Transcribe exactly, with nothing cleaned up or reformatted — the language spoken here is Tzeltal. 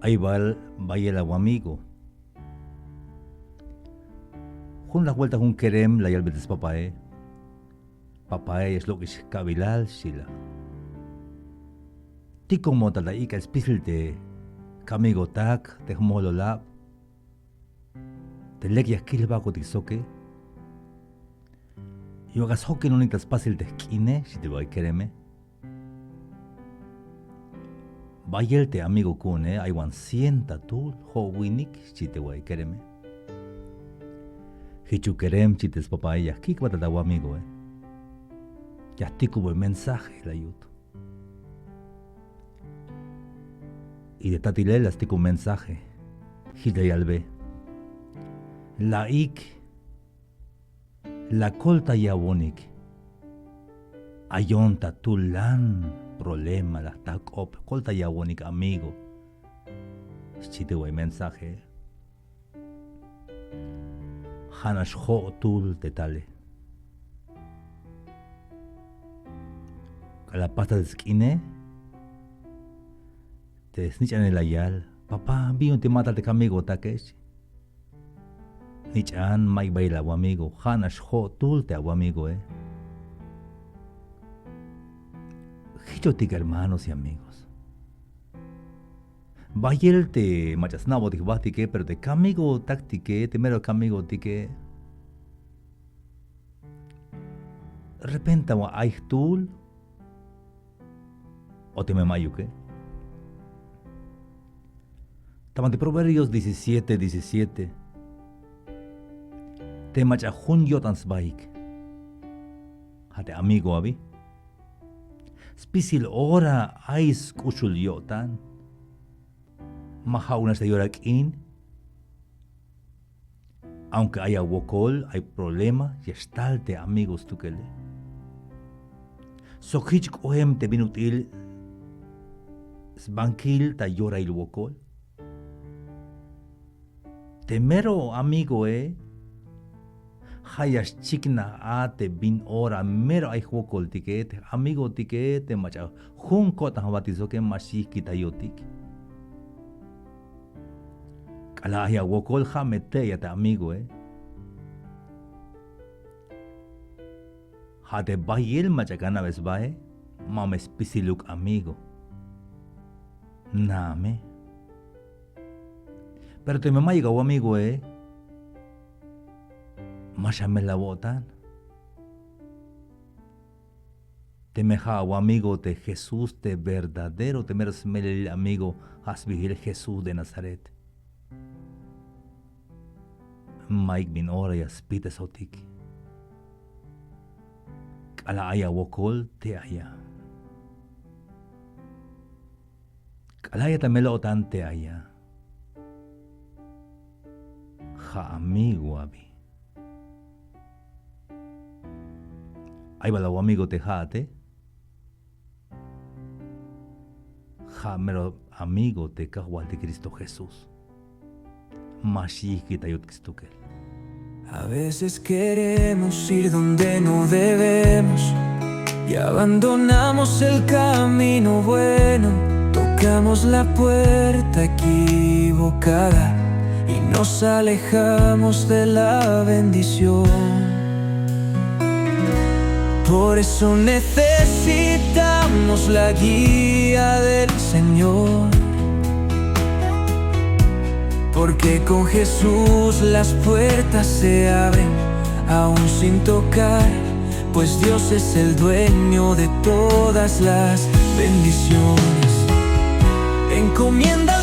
Ay bal bayel awamigo. Jun laj buelta jun kerem la yalbe te spapae: Papae, ya xlok'ix jka'bilal, xchi la. Tikomo tal ta ik'el spisil te kamigotak, te jmololab, te lek ya kil jbakotik soke. Yu'un ak'a sjokinonik ta spasil te jk'ine, xchi te wa'i kereme. Bayel te amigo ku'une, ay wan cien ta tul, jo'winik, xchi te wa'i kereme. Jichuk kerem, xchi te spapae, ya jkik'bat ta awamigoe. Ya jtikube mensaje, la yut. Y te tatile la stikub mensaje. Jich la yalbe: La'ik, la koltayawonik. Ayon ta tulan problema, la jta k'op, koltayawonik amigo, xchi te wa'i mensaje. Ja'nax jo'tul te tale. K'alal pastal te sk'ine, te snich'ane la yal: Papá, bin yu'un te ma tal te kamigotake, xchi. Snich'an, ma'yuk bayel awamigo, ja'nax jo'tul te awamigoe. Jichotik, hermanos y amigos. Bayel te mach'a sna'botik jbatike, pero te kamigotaktike, te mero kamigotike, repenta wan ay jtul, o teme ma'yuke. Ta banti Proverbios diecisiete diecisiete, te mach'a jun yo'tan sbaik, ja' te amigo abi. Spisil ora ay sk'uxul yo'tan. Ma ja'uk nax ta yorail k'in. Aunque ay awokol, ay problema, ya xtal te amigo stukele. Sok jich k'oem te bin ut'il sbankil ta yorail wokol. Te mero amigoe, ja' ya xchiknaj a te bin ora mero ay jwokoltike, te amigotike, te mach'a jun ko'tan jbatik soke, ma xyijkitayotik. K'alal ay awokol, ja' me tey a te amigoe. Ja' te bayel mach'a k'an a'be sbae, ma me spisiluk amigo. Na'a me. Pero teme ma'yuk awamigoe, ma xamel awo'tan. Teme ja' awamigo te Jesús, te verdadero, te mero smelelil amigo, ja' sbiil Jesús de Nazaret. Ma'yuk bin ora ya spitesotik. K'alal ay awokol, tey a. K'alal ay ta mel-o'tan, tey a. Ja' amigo abi. Ay bal awamigo te ja'ate. Ja' mero amigo te Kajwaltik Cristo Jesús. Ma xyijkitayotik stukel. A veces queremos ir donde no debemos y abandonamos el camino bueno. Tocamos la puerta equivocada y nos alejamos de la bendición. Por eso necesitamos la guía del Señor, porque con Jesús las puertas se abren, aún sin tocar, pues Dios es el dueño de todas las bendiciones. Encomienda